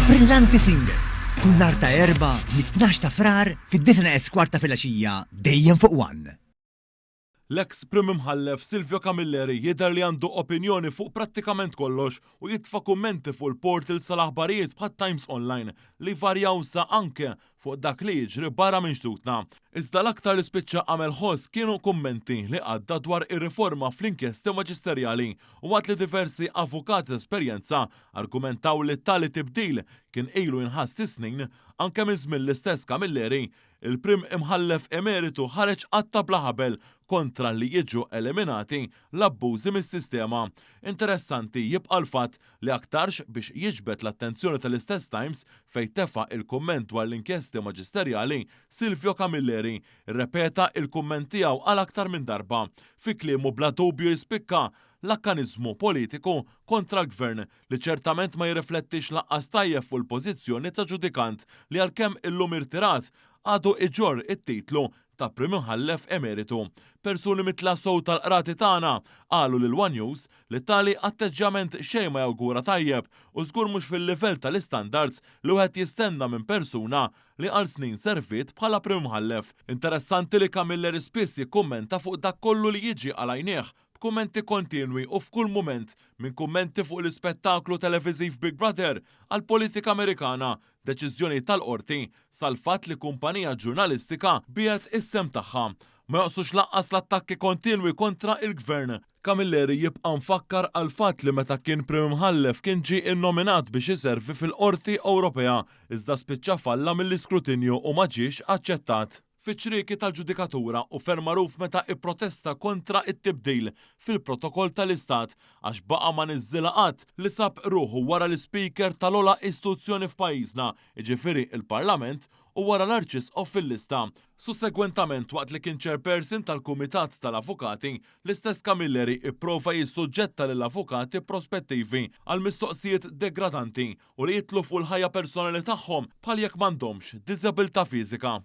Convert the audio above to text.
Brillanti Singer, kull nhar ta' Erbgħa mit-tnax ta' Frar fid-disgħa neqes kwart ta' filgħaxija dejjem fuq One. L-eks Prim Imħallef Silvio Camilleri jidher li għandu opinjoni fuq prattikament kollox u jitfa' kummenti fuq il-portals tal-aħbarijiet bħat-Times Online li jvarjaw sa anke fuq dak li jiġri barra minn xtutna. Iżda l-aktar li spiċċa għamel ħoss kienu kummenti li għadda dwar ir-riforma fl-inkjesti maġisterjali u waqt li diversi avukati ta' esperjenza argumentaw li tali tibdil kien ilu jinħass is-snin anke minn żmien l-istess Camilleri. Il-Prim Imħallef Emeritu ħareġ qatta' bla ħabel kontra li jiġu eliminati l-abbużi mis-sistema. Interessanti jibqa' l-fatt li aktarx biex jiġbed l-attenzjoni tal-istess Times fejn tefa' il-kumment dwar l-inkjesti maġisterjali, Silvio Camilleri rrepeta il-kumment tiegħu għal aktar minn darba. Fi kliemu bla dubju jispikka l-akkaniżmu politiku kontra l-Gvern li ċertament ma jirriflettix lanqas tajjeb fuq il-pożizzjoni ta' ġudikant li għalkemm illum irtirat, għadu iġorr it-titlu ta' Prim Imħallef Emeritu. Persuni mit-tlasow tal-qrati tagħna qalu lil one News li tali atteġġjament xejn ma jawgura tajjeb u żgur mhux fil-livell tal-istandards li wieħed jistenna minn persuna li għal snin serviet bħala Prim Imħallef. Interessanti li Camilleri spiss jikkummenta fuq dak kollu li jiġi għal għajnejh b'kummenti kontinwi u f'kull mument, minn kummenti fuq l-ispettaklu televiżiv Big Brother, għall-politika Amerikana, deċiżjonijiet tal-qorti, sal-fatt li kumpanija ġurnalistika biegħet is-sehem tagħha. Ma jonqsux lanqas l-attakki kontinwi kontra il-Gvern. Camilleri jibqa' mfakkar għall-fatt li meta kien Prim Imħallef kien ġie innominat biex iservi fil-Qorti Ewropea, iżda spiċċa falla mill-iskrutinju u ma ġiex aċċettat. Fiċ-ċrieki tal-ġudikatura u ferm magħruf meta ipprotesta kontra t-tibdil fil-protokoll tal-Istat għax baqa' ma niżżilha qatt li sab ruħu wara l-Ispeaker tal-ogħla istituzzjoni f'pajjiżna, jiġifieri l-Parlament, u wara l-Arċisqof fil-lista. Sussegwentament waqt li kien Chairperson tal-Kumitat tal-Avukati, l-istess Camilleri ipprova jissuġġetta lill-avukati prospettivi għal mistoqsijiet degradanti u li jidħlu fuq il-ħajja personali tagħhom bħal jekk m'għandhomx diżabilità fiżika.